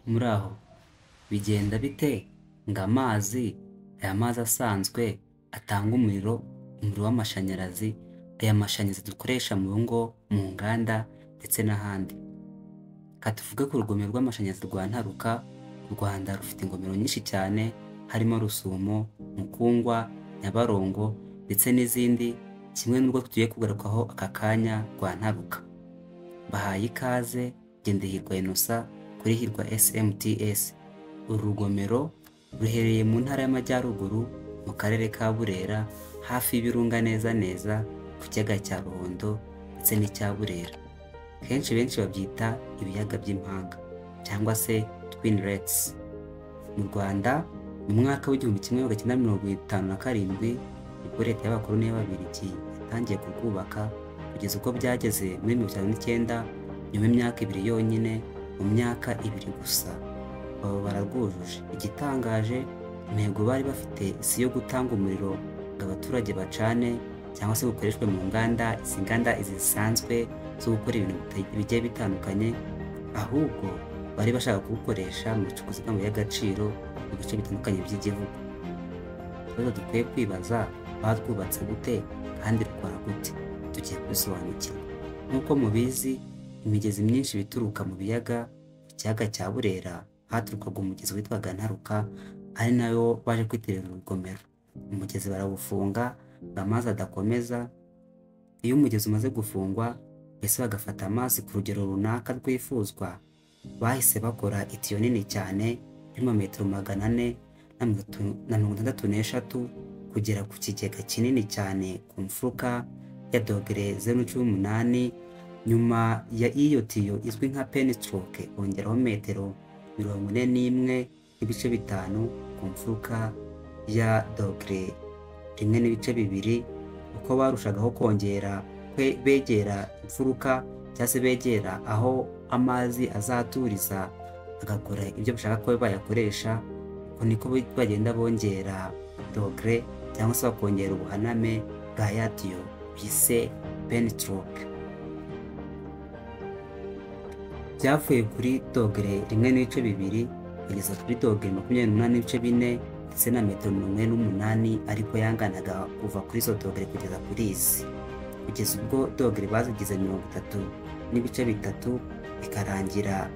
Muraho, bigenda bite ngo amazi, aya mazi asanzwe atanga umuriro, umuriro w'amashanyarazi, aya mashanyarazi dukoresha mu ngo, mu nganda ndetse n'ahandi. Reka tuvuge ku rugomero rw'amashanyarazi rwa Ntaruka. U Rwanda rufite ingomero nyinshi cyane harimo Rusumo, Mukungwa, Nyabarongo ndetse n'izindi, kimwe n'urwo tugiye kugarukaho aka kanya rwa Ntaruka. Bahaye ikaze, Ngendahirwa Innocent kuri Hirwa SMTS. Uru rugomero ruherereye mu ntara y'Amajyaruguru mu karere ka Burera, hafi y'ibirunga neza neza ku kiyaga cya Ruhondo ndetse n'icya Burera. Kenshi benshi babyita ibiyaga by'impanga cyangwa se Twin Lakes. Mu Rwanda mu mwaka w'1957 nibwo leta y'abakoloni y'Ababiligi yatangiye kurwubaka, kugeza ubwo byageze muri 1959, nyuma y'imyaka ibiri yonyine, mu myaka ibiri gusa baba bararwujuje. Igitangaje, intego bari bafite si iyo gutanga umuriro ngo abaturage bacane cyangwa se gukoreshwe mu nganda, izi nganda izi zisanzwe zo gukora ibintu bigiye bitandukanye, ahubwo bari bashaka kuwukoresha mu bucukuzi bw'amabuye y'agaciro mu bice bitandukanye by'igihugu. Ikibazo dukwiye kwibaza, barwubatse gute kandi rukora gute? Tugiye kubisobanukirwa. Nk'uko mubizi, imigezi myinshi ituruka mu biyaga, mu kiyaga cya Burera haturukaga umugezi witwaga Ntaruka, ari nayo baje kwitirira urugomero. Umugezi barawufunga ngo amazi adakomeza. Iyo umugezi umaze gufungwa, mbese bagafata amazi ku rugero runaka rwifuzwa, bahise bakora itiyo nini cyane irimo metero 463 kugera ku kigega kinini cyane ku mfuruka ya dogere 0.8. Nyuma y'iyo tiyo izwi nka penstock, bongeraho metero 41.5 ku mfuruka ya dogere 1.2. Uko barushagaho kongera begera imfuruka cyangwa se begera aho amazi azaturiza agakora ibyo bashaka ko bayakoresha, uko niko bagenda bongera dogere cyangwa se bakongera ubuhaname bwa ya tiyo bise penstock. Byavuye kuri dogere 1.2 kugeza kuri dogere 28.4 ndetse na metero 48, ariko yanganaga kuva kuri izo dogere kugeza kuri izi, kugeza ubwo dogere bazigize 30.3, bikarangira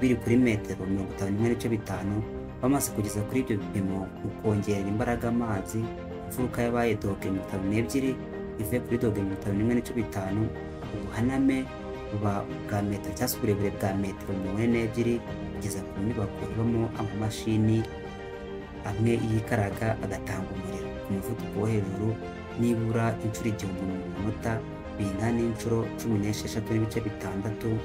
biri kuri metero 51.5. Bamaze kugeza kuri ibyo bipimo mu kongerera imbaraga amazi, imfuruka yabaye dogere 52 ivuye kuri dogere 51.5. Ubuhaname buba bwa metero cyangwa se uburebure bwa metero 42 kugeza ku nyubako ibamo amamashini amwe yikaraga agatanga umuriro ku muvuduko wo hejuru, nibura inshuro 1000 mu munota, bingana n'inshuro 16.6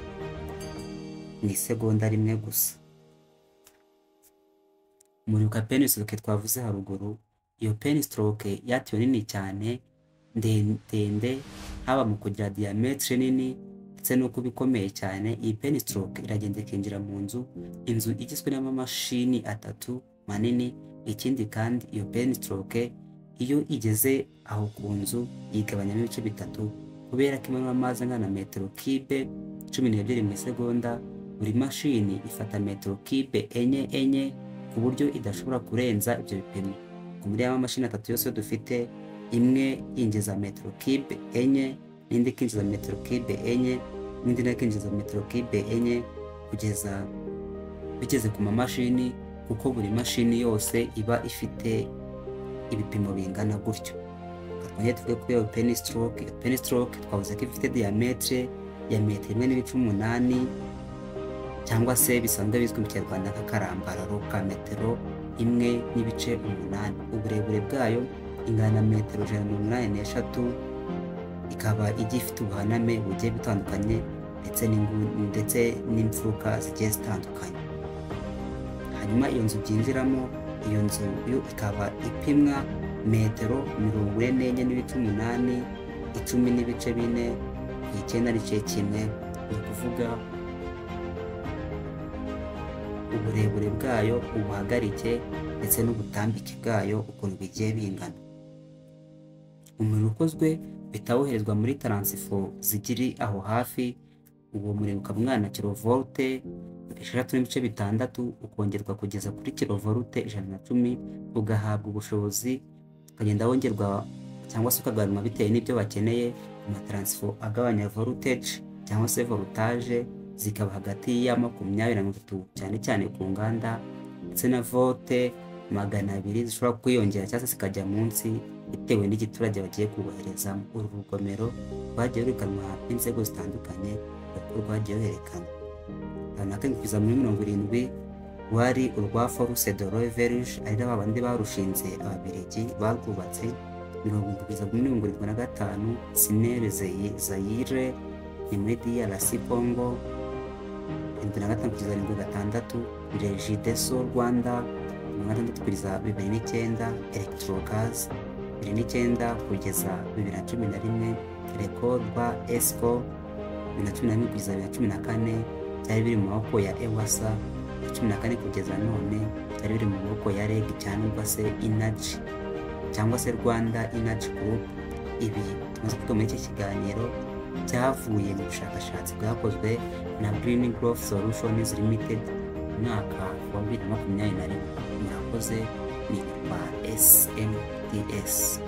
mu isegonda rimwe gusa. Muribuka penstock twavuze haruguru. Iyo penstock yatiyo nini cyane ndende, haba mu kugira diametre nini ndetse no kuba ikomeye cyane. Iyi penstock iragenda ikinjira mu nzu, inzu igizwe n'amamashini atatu manini. Ikindi kandi, iyo penstock iyo igeze aho ku nzu yigabanyamo ibice bitatu, kubera ko imanura amazi angana na metero kibe 12 mu isegonda. Buri mashini ifata metero kibe enye enye, ku buryo idashobora kurenza ibyo bipimo. Muri ya mashini atatu yose dufite, imwe yinjiza metero kibe enye, n'indi ikinjiza metero kibe enye, n'indi nayo ikinjiza metero kibe enye, kugeza bigeze ku mamashini, kuko buri mashini yose iba ifite ibipimo bingana gutyo. Twongere tuvuge kuri iyo penstock. Iyo penstock twavuze ko ifite diametre ya metero 1.8, cyangwa se bisanzwe bizwi mu Kinyarwanda nk'akarambararo ka metero 1.8. Uburebure bwayo ingana na metero 183, ikaba igiye ifite ubuhaname bugiye butandukanye ndetse n'imfuruka zigiye zitandukanye. Hanyuma iyo nzu byinjiramo, iyo nzu yo ikaba ipimwa metero 44.8, 10.4 ku 9.1, ni ukuvuga uburebure bwayo, ubuhagarike ndetse n'ubutambike bwayo ukuntu bigiye bingana. Umuriro ukozwe uhita woherezwa muri taransifo zikiri aho hafi, uwo muriro ukaba ungana na kilovolte 6.6 ukongerwa kugeza kuri kilovolte 110, ugahabwa ubushobozi ukagenda wongerwa cyangwa se ukagabanwa bitewe n'ibyo bakeneye. Amataransifo agabanya voltage cyangwa se voltage zikaba hagati ya 20 na 30 cyane cyane ku nganda, ndetse na volte 200 zishobora kwiyongera cyangwa se zikajya munsi bitewe n'igiturage bagiye kuboherezamo. Uru rugomero rwagiye rurekanwa n'inzego zitandukanye kuko rwagiye ruherekanwa. 57 kugeza muri 70 rwari urwa Force de l'Eau Verge, ari na babandi barushinze Ababiligi barwubatse. 70 kugeza muri 75 SNEL Zaire ni muri DRC Congo. 75 kugeza 76 Regideso Rwanda. 76 kugeza 2009 Electrogaz. 2009 kugeza 2011 Rekorwa Esco. 2011 kugeza 2014 byari biri mu maboko ya EWSA. 14 kugeza none byari biri mu maboko ya REG cyangwa se Energy cyangwa se Rwanda Energy Group. Ibi tumaze kuvuga muri iki kiganiro cyavuye mu bushakashatsi bwakozwe na Green Growth Solutions Limited mu mwaka wa 2021. Murakoze, nitwa SMTS.